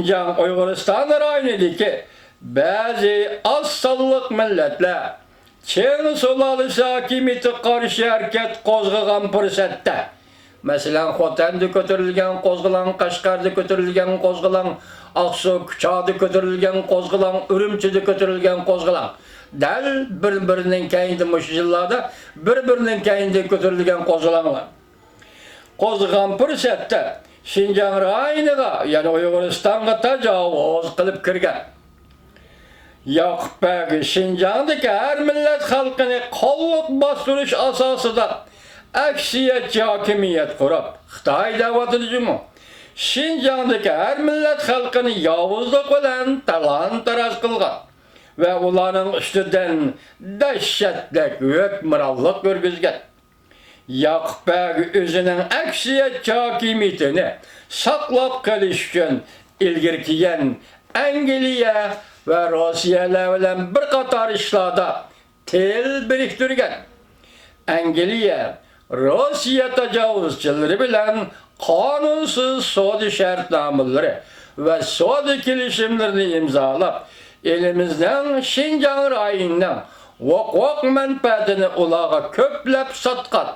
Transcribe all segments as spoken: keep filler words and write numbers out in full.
شىنجاڭ ئۇيغۇرىستان رايونىدىكى بەزى ئاز سانلىق مىللەتلەر چىڭ سۇلالىسى ھاكىمىيىتىگە قارشى ھەرىكەت قوزغىغان پۇرسەتتە، مەسىلەن، خوتەندە كۆتۈرۈلگەن قوزغىلاڭ، قەشقەردە كۆتۈرۈلگەن قوزغىلاڭ، ئاقسۇ، كۇچادا كۆتۈرۈلگەن قوزغىلاڭ، ئۈرۈمچىدە كۆتۈرۈلگەن قوزغىلاڭ، دەل بىر-بىرىنىڭ كەينىدە، مۇشۇ يىللاردا بىر-بىرىنىڭ كەينىدە كۆتۈرۈلگەن قوزغىلاڭلار. قوزغىغان پۇرسەتتە شىنجاڭ رايونىغا، يەنى ئۇيغۇرىستانغا تاجاۋۇز قىلىپ كىرگەن. ياقۇپ بەگ شىنجاڭدىكى ھەر مىللەت خەلقىنى قانلىق باستۇرۇش ئاساسىدا ئەكسىيەتچى ھاكىمىيەت قۇرۇپ، خىتاي دەۋاتىدۇ جۇمۇ، شىنجاڭدىكى ھەر مىللەت خەلقىنى ياۋۇزلۇق بىلەن تالان-تاراج قىلغان ۋە ئۇلارنىڭ ئۈستىدىن دەھشەتلىك ھۆكۈمرانلىق يۈرگۈزگەن. ياقۇپ بەگ ئۆزىنىڭ ئەكسىيەتچى ھاكىمىيىتىنى ساقلاپ قېلىش ئۈچۈن ئىلگىرى كىيەن ئەنگلىيە ۋە روسىيەلەر بىلەن بىر قاتار ئىشلاردا تىل بىرىكتۈرگەن. ئەنگلىيە روسىيە تاجاۋۇزچىلىرى بىلەن قانۇنسىز سودا شەرتنامىلىرى ۋە سودا كېلىشىملىرىنى ئىمزالاپ، ئېلىمىزنىڭ شىنجاڭ رايونىنىڭ ھوقۇق مەنپەئەتىنى ئۇلارغا كۆپلەپ ساتقان.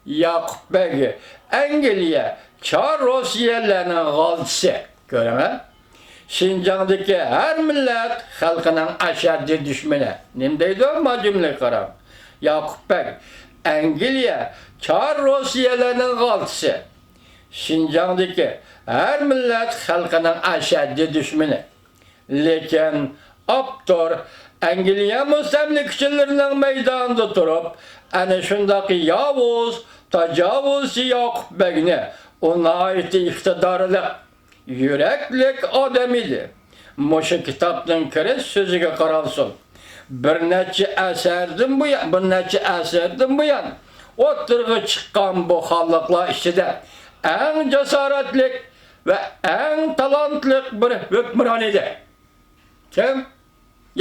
ياقۇپ بەگ ئەنگلىيە، چار روسىيەلەرنىڭ غالتىسى. كۆرۈڭە، شىنجاڭدىكى ھەر مىللەت خەلقىنىڭ ئەشەددىي دۈشمىنى. نېمە دەيدۇ؟ ما جۈملىگە قاراڭ. ياقۇپ بەگ ئەنگلىيە، چار روسىيەلەرنىڭ غالتىسى. شىنجاڭدىكى ھەر مىللەت خەلقىنىڭ ئەشەددىي دۈشمىنى. لېكىن ئاپتور ئەنگلىيە مۇستەملىكىچىلىرىنىڭ مەيدانىدا تۇرۇپ، ئەنە شۇنداق ياۋۇز، تاجاۋۇزچى ياقۇپ بەگنى، ئۇ ناھايىتى ئىقتىدارلىق، يۈرەكلىك ئادەم ئىدى. مۇشۇ كىتابنىڭ كىرىش سۆزىگە قارالسۇن. بىر نەچچە ئەسىردىن بۇيان، بىر نەچچە ئەسىردىن بۇيان ئوتتۇرىغا چىققان بۇ خانلىقلار ئىچىدە ئەڭ جاسارەتلىك ۋە ئەڭ تالانتلىق بىر ھۆكۈمران ئىدى. كىم؟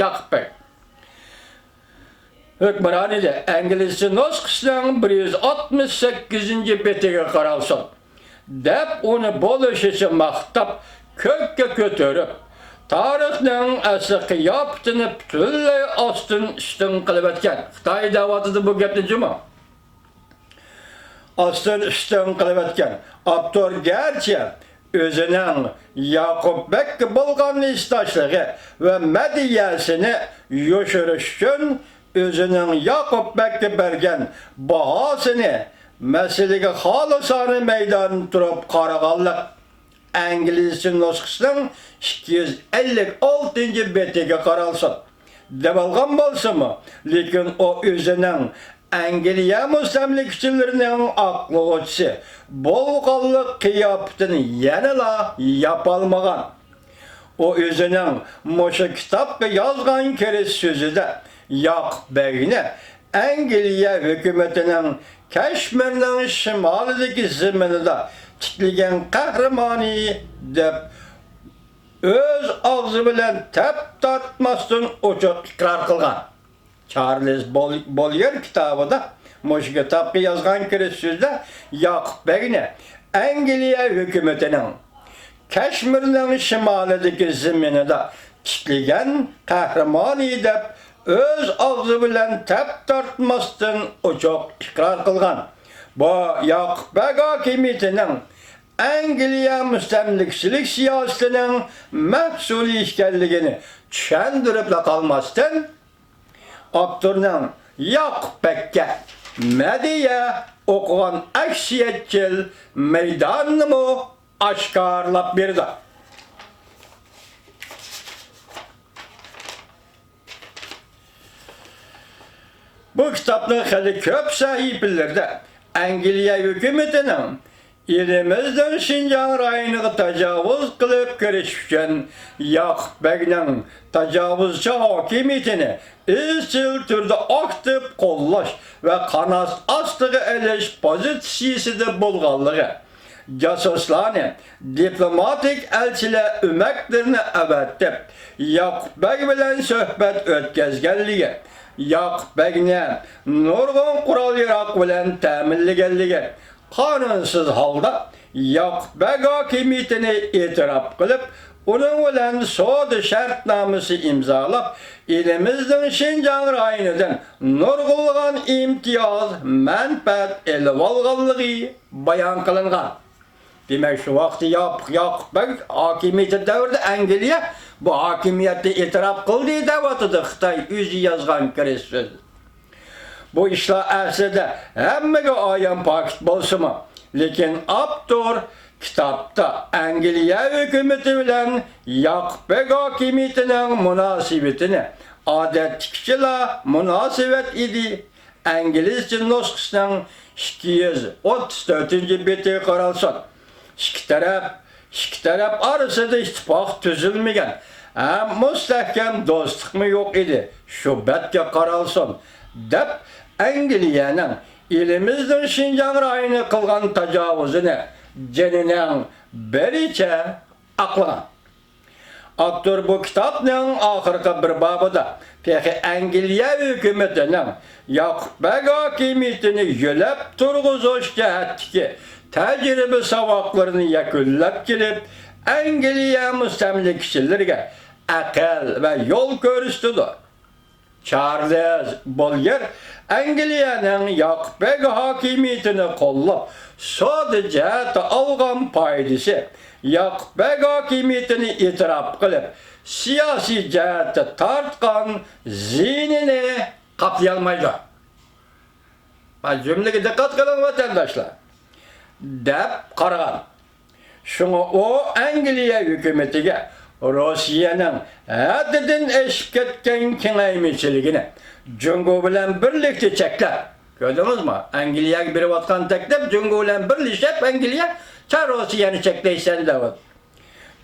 ياقۇپ بەگ. ھۆكۈمران ئىدى. ئەنگلىزچە نۇسخىسىنىڭ بىر يۈز ئاتمىش سەككىزىنچى بېتىگە قارالسۇن، دەپ ئۇنى بولۇشىچە ماختاپ، كۆككە كۆتۈرۈپ، تارىخنىڭ ئەسلى قىياپىتىنى پۈتۈنلەي ئاستىن-ئۈستۈن قىلىۋەتكەن. خىتاي دەۋاتىدۇ بۇ گەپنى جۇمۇ. ئاستىن-ئۈستۈن قىلىۋەتكەن. ئاپتور گەرچە ئۆزىنىڭ ياقۇپ بەگكە بولغان ھېسداشلىقى ۋە مەدھىيەسىنى يوشۇرۇش ئۈچۈن ئۆزىنىڭ ياقۇپ بەگكە بەرگەن باھاسىنى، مەسىلىگە خالىسانە مەيداندا تۇرۇپ قارىغانلىق، ئەنگلىزچە نۇسخىسىنىڭ ئىككى يۈز ئەللىك ئالتىنچى بېتىگە قارالسۇن، دەۋالغان بولسىمۇ، لېكىن ئۇ ئۆزىنىڭ ئەنگلىيە مۇستەملىكىچىلىرىنىڭ ئاقلىغۇچىسى بولغانلىق قىياپىتىنى يەنىلا ياپالمىغان. ئۇ ئۆزىنىڭ مۇشۇ كىتابقا يازغان كىرىش سۆزىدە ياقۇپ بەگنى ئەنگلىيە ھۆكۈمىتىنىڭ كەشمىرنىڭ شىمالىدىكى زېمىنىدا تىكلىگەن قەھرىمانى دەپ ئۆز ئاغزى بىلەن تەپ تارتماستىن ئوچۇق ئىقرار قىلغان. چارلىز بول-، بوليېر كىتابىدا، مۇشۇ كىتابقا يازغان كىرىش سۆزىدە ياقۇپ بەگنى ئەنگلىيە ھۆكۈمىتىنىڭ كەشمىرنىڭ شىمالىدىكى زېمىنىدا تىكلىگەن قەھرىمانى دەپ ئۆز ئاغزى بىلەن تەپ تارتماستىن ئوچۇق ئىقرار قىلغان. بۇ ياقۇپ بەگ ھاكىمىيىتىنىڭ ئەنگلىيە مۇستەملىكىچىلىك سىياسىتىنىڭ مەھسۇلى ئىكەنلىكىنى چۈشەندۈرۈپلا قالماستىن، ئاپتورنىڭ ياقۇپ بەگكە مەدھىيە ئوقۇغان ئەكسىيەتچىل مەيدانىنىمۇ ئاشكارىلاپ بېرىدۇ. بۇ كىتابنىڭ خېلى كۆپ سەھىپىلىرىدە ئەنگلىيە ھۆكۈمىتىنىڭ ئېلىمىزنىڭ شىنجاڭ رايونىغا تاجاۋۇز قىلىپ كىرىش ئۈچۈن ياقۇپ بەگنىڭ تاجاۋۇزچى ھاكىمىيىتىنى ئىزچىل تۈردە ئاكتىپ قوللاش ۋە قانات ئاستىغا ئېلىش پوزىتسىيىسىدە بولغانلىقى، جاسۇسلارنى، دىپلوماتىك ئەلچىلەر ئۆمەكلىرىنى ئەۋەتىپ، ياقۇپ بەگ بىلەن سۆھبەت ئۆتكەزگەنلىكى، ياقۇپ بەگنى نۇرغۇن قورال-ياراغ بىلەن تەمىنلىگەنلىكى، قانۇنسىز ھالدا ياقۇپ بەگ ھاكىمىيىتىنى ئېتىراپ قىلىپ، ئۇنىڭ بىلەن سودا شەرتنامىسى ئىمزالاپ، ئېلىمىزنىڭ شىنجاڭ رايونىدىن نۇرغۇنلىغان ئىمتىياز، مەنپەئەت ئېلىۋالغانلىقى بايان قىلىنغان. دېمەك، شۇ ۋاقىتتا ياق-، ياقۇپ بەگ ھاكىمىيىتى دەۋرىدە ئەنگلىيە بۇ ھاكىمىيەتنى ئېتىراپ قىلدى دەۋاتىدۇ خىتاي ئۆزى يازغان كىرىشىش سۆزىدە. بۇ ئىشلار ئەسلىدە ھەممىگە ئايان پاكىت بولسىمۇ، لېكىن ئاپتور كىتابتا ئەنگلىيە ھۆكۈمىتى بىلەن ياقۇپ بەگ ھاكىمىيىتىنىڭ مۇناسىۋىتىنى ئادەتتىكىچىلا مۇناسىۋەت ئىدى، ئىنگلىزچە نۇسخىسىنىڭ ئىككى يۈز ئوتتۇز تۆتىنچى بېتىگە قارالسۇن. ئىككى تەرەپ، ئىككى تەرەپ ئارىسىدا ئىتتىپاق تۈزۈلمىگەن ھەم مۇستەھكەم دوستلۇقمۇ يوق ئىدى. شۇ بەتكە قارالسۇن، دەپ ئەنگلىيەنىڭ ئېلىمىزنىڭ شىنجاڭ رايونىغا قىلغان تاجاۋۇزىنى جېنىنىڭ بىرىچە ئاقلىغان. ئاپتور بۇ كىتابنىڭ ئاخىرقى بىر بابىدا تېخى ئەنگلىيە ھۆكۈمىتىنىڭ ياقۇپ بەگ ھاكىمىيىتىنى يۆلەپ تۇرغۇزۇش جەھەتتىكى تەجرىبە ساۋاقلىرىنى يەكۈنلەپ كېلىپ، ئەنگلىيە مۇستەملىكىچىلىرىگە ئەقىل ۋە يول كۆرسىتىدۇ. چارلىز بوليېر ئەنگلىيەنىڭ ياقۇپ بەگ ھاكىمىيىتىنى قوللاپ، سودا جەھەتتە ئالغان پايدىسى، ياقۇپ بەگ ھاكىمىيىتىنى ئېتىراپ قىلىپ، سىياسىي جەھەتتە تارتقان زىيىنىنى قاپلىيالمايدۇ. مانا جۈملىگە دىققەت قىلىڭ، ۋەتەنداشلار، دەپ قارىغان. شۇڭا ئۇ ئەنگلىيە ھۆكۈمىتىگە روسىيەنىڭ ھەددىدىن ئېشىپ كەتكەن كېڭەيمىچىلىكىنى جۇڭگو بىلەن بىرلىكتە چەكلەپ، كۆردىڭىزمۇ؟ ئەنگلىيەگە بېرىۋاتقان تەكلىپ، جۇڭگو بىلەن بىرلىشىپ ئەنگلىيە، چا روسىيەنى چەكلەيسەن دەۋاتىدۇ.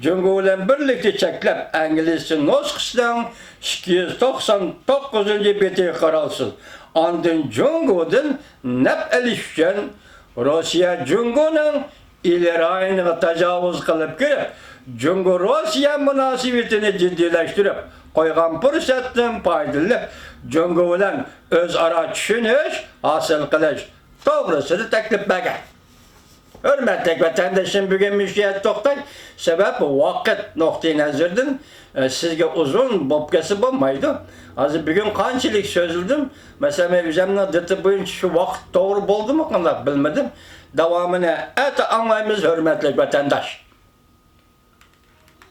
جۇڭگو بىلەن بىرلىكتە چەكلەپ، ئىنگلىزچە نۇسخىسىنىڭ ئىككى يۈز توقسان توققۇزىنچى بېتىگە قارالسۇن. ئاندىن جۇڭگودىن نەپ ئېلىش ئۈچۈن روسىيە جۇڭگونىڭ ئىلى رايونىغا تاجاۋۇز قىلىپ كىرىپ، جۇڭگو روسىيە مۇناسىۋىتىنى جىددىيلەشتۈرۈپ قويغان پۇرسەتتىن پايدىلىنىپ، جۇڭگو بىلەن ئۆزئارا چۈشىنىش ھاسىل قىلىش توغرىسىدا تەكلىپ بەرگەن. ھۆرمەتلىك ۋەتەندىشىم، بۈگۈن مۇشۇ يەردە توختاي. سەۋەب، ۋاقىت نۇقتىئى نەزىرىدىن، ئە، سىزگە ئۇزۇن بولۇپ كەتسە بولمايدۇ. ھازىر بۈگۈن قانچىلىك سۆزلىدىم؟ مەسىلەن، مەن ئۆزۈمنىڭ دىتى بويىچە شۇ ۋاقىت توغرا بولدىمۇ، قانداق، بىلمىدىم. داۋامىنى ئەتە ئاڭلايمىز، ھۆرمەتلىك ۋەتەنداش.